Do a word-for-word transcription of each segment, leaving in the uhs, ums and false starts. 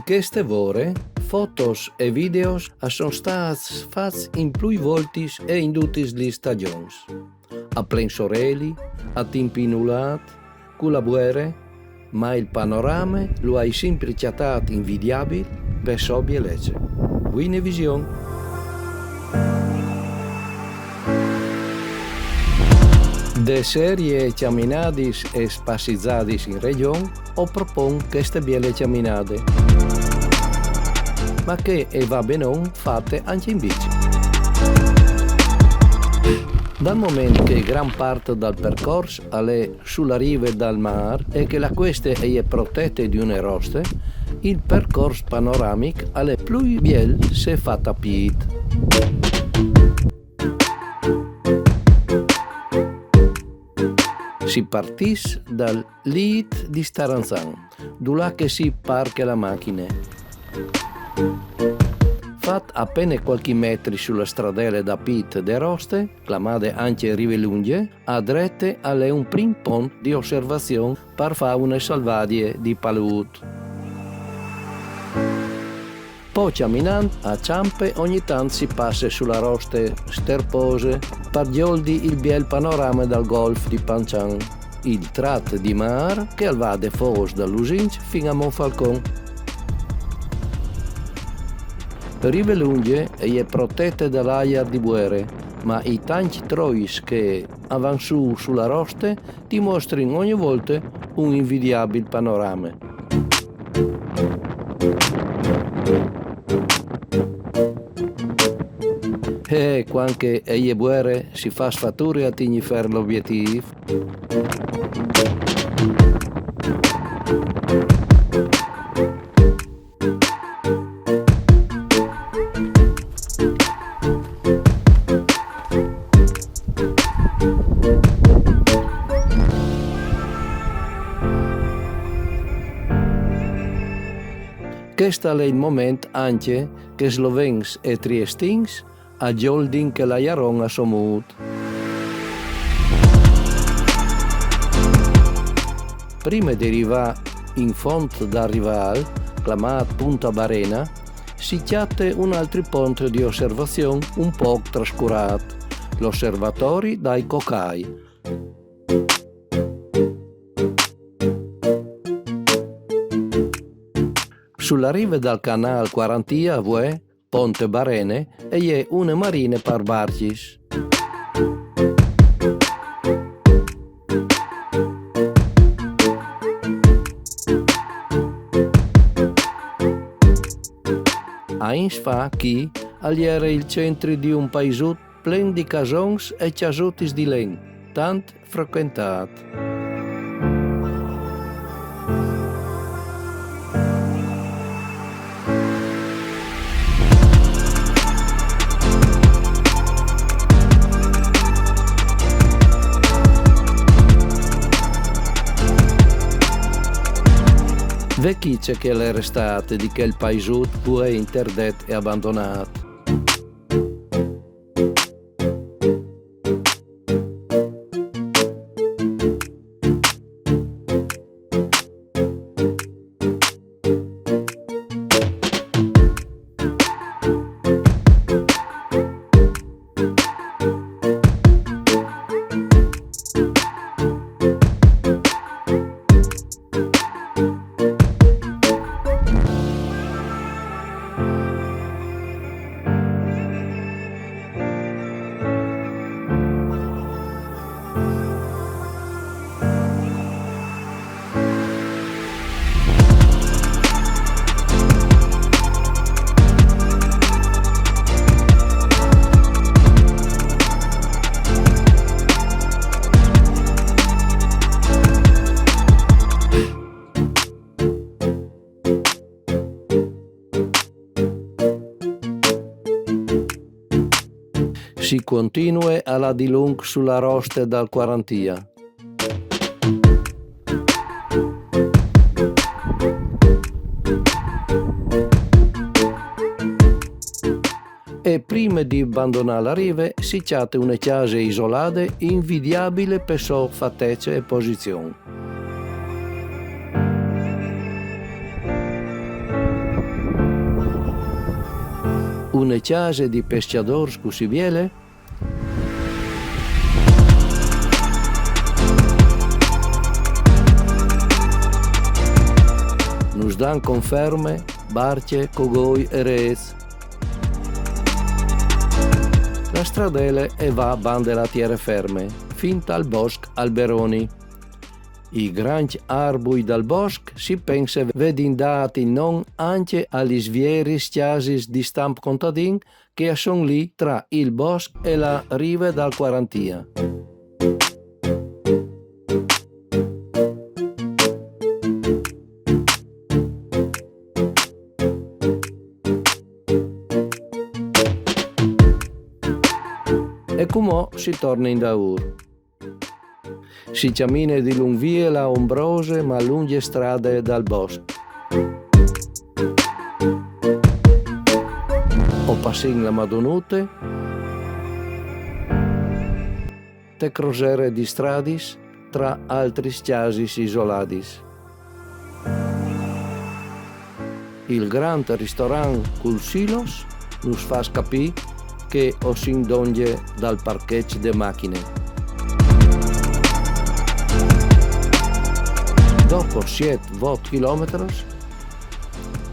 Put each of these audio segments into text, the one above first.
Cheste vore, fotos e videos a son stâts fats in plui voltis e in dutis lis stagjons. A plen soreli, a timp inulât, cu la buere, ma il panorame lu ai simpri cjatât invidiabil pe sô bielece. Buine vision! De serie cjaminadis e spassigjadis in regjon, o propon cheste biele cjaminade. Ma che e va benon fate ancje in bici. Dal moment che gran part dal percors al è su la rive dal mâr e che la cueste e je protete di une roste, il percors panoramic al è plui biel se fat a pît. Si partìs dal Lît di Staranzan, dulà che si parche la machine. Fat a pene cualchi metri su la stradele da pît de roste, clamade ancje Rive Lungje, a drete al è un prin pont di osservazion par faune salvadie di Palût. Po cjaminant a çampe ogni tant si passe su la roste sterpose par gjoldi il biel panorame dal golf di Pancian, il trat di mâr che al va de Fôs dal Lusinç fin a Monfalcon. Rive Lungje e je protete dal aiar di buere, ma i tancj trois che a van sù su la roste ti mostrin ogni volte un invidiabil panorame. Eh, cuant che e je buere si fâs fature a tignî fer l'obietîf. Chest al è il moment ancje che slovens e triestins a gjoldin chel aiaron a so mût. Prime di rivâ in font dal Rivâl, clamât Punta Barena, si cjate un altri pont di osservazion un pôc trascurât, l'osservatori dai Cocai. Su la rive dal canâl Cuarantia, vuê, Ponte Barene e je une marine par barcjis. Agns fa chi al jere il centri di un paisut plen di casons e cjasutis di len, tant frecuentât. Ve chi ce che al è restât di chel paisut vuê interdet e abandonât. Si continue a lâ dilunc su la roste dal Cuarantia. E prime di bandonâ la rive si cjate une cjase isolade invidiabile pe sô fatece e posizion. Une cjase di pescjadôrs cussì biele? Nus dan conferme, barcje, cogoi e rêts. La stradele e va bande la tiere ferme, fin tal bosc Alberoni. I grancj arbui dal bosc, si pense, vedin dât il non ancje a lis vieris cjasis di stamp contadin che a son li tra il bosc e la rive dal Quarantia. E cumò si torne indaûr. Si cjamine dilunc vie la ombrose ma lungje strade dal bosc. O passìn la Madonute, te crosere di stradis tra altris cjasis isoladis. Il grant ristorant cul silos nus fâs capî che o sin dongje dal parchegj de machine. Dopo siet vot chilometris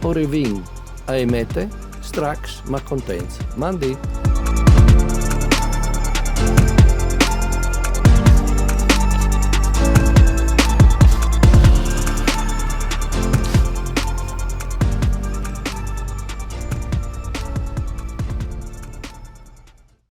o rivìn ae mete, stracs ma contents. Mandi!